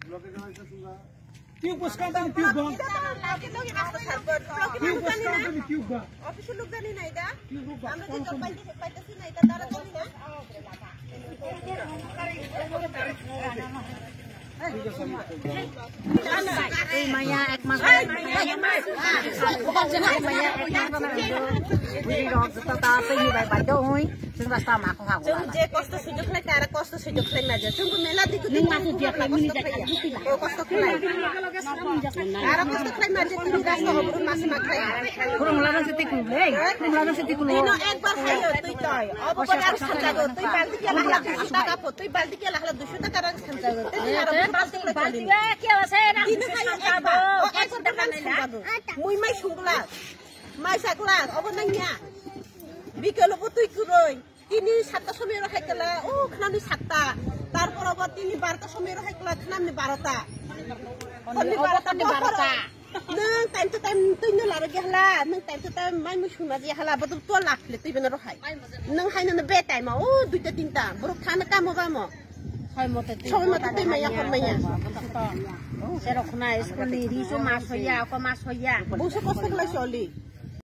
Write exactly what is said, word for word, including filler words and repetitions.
Tiyuk bwskang tani tiyuk bang. Tiyuk bwskang tani tiyuk bang. Office-o look jani nai da? Tiyuk bang. Amra je job paite, paite si nai da, tara jani na? Twi maya ek mas, twi maya ek mas. Bwrwi rok joto ta twi ni bai bai do oi. Chwng rasta ma kho ha. Chwng je kosto sujok khlai, tara kosto sujok khlai ma je. Chwng bo mela dikhu. Nwng ma su dia khlai, mini dia khlai, duti la. O kosto khlai. Aro kosto khlai ma je, tini rasta obro mas ma khlai. Khurung lagan se tiklu le. Khurung lagan se tiklu. Tino ekbar khayo twi toi. Obo bari aro sanjago. Twi balti kela hala duiso taka pho. Twi balti kela hala duiso taka rang sanjago. Twi aro balti kela choli. Tino khayo ekbar. O ekbar rang sanjago. Mui mai sungla. Mai sakla. Obo nangya. Bikelo bo twi kuroi. Tini satta somoi rohai kala, o khnani satta. Tarpor obo tini barota somoi rohai kala, khnani barota. Honni barota, honni barota. Nwng time to time twi no laro ge hala, nwng time to time mai mui sungna je hala, bodo to lak le twi beno rohai. Nwng hai no be time o duita tinta, borok thana kamo bamo. Somoi mate twi maya hor maya. Serok khna school ni riso mas hoya, ko mas hoya. Bungso kosto khlai soli.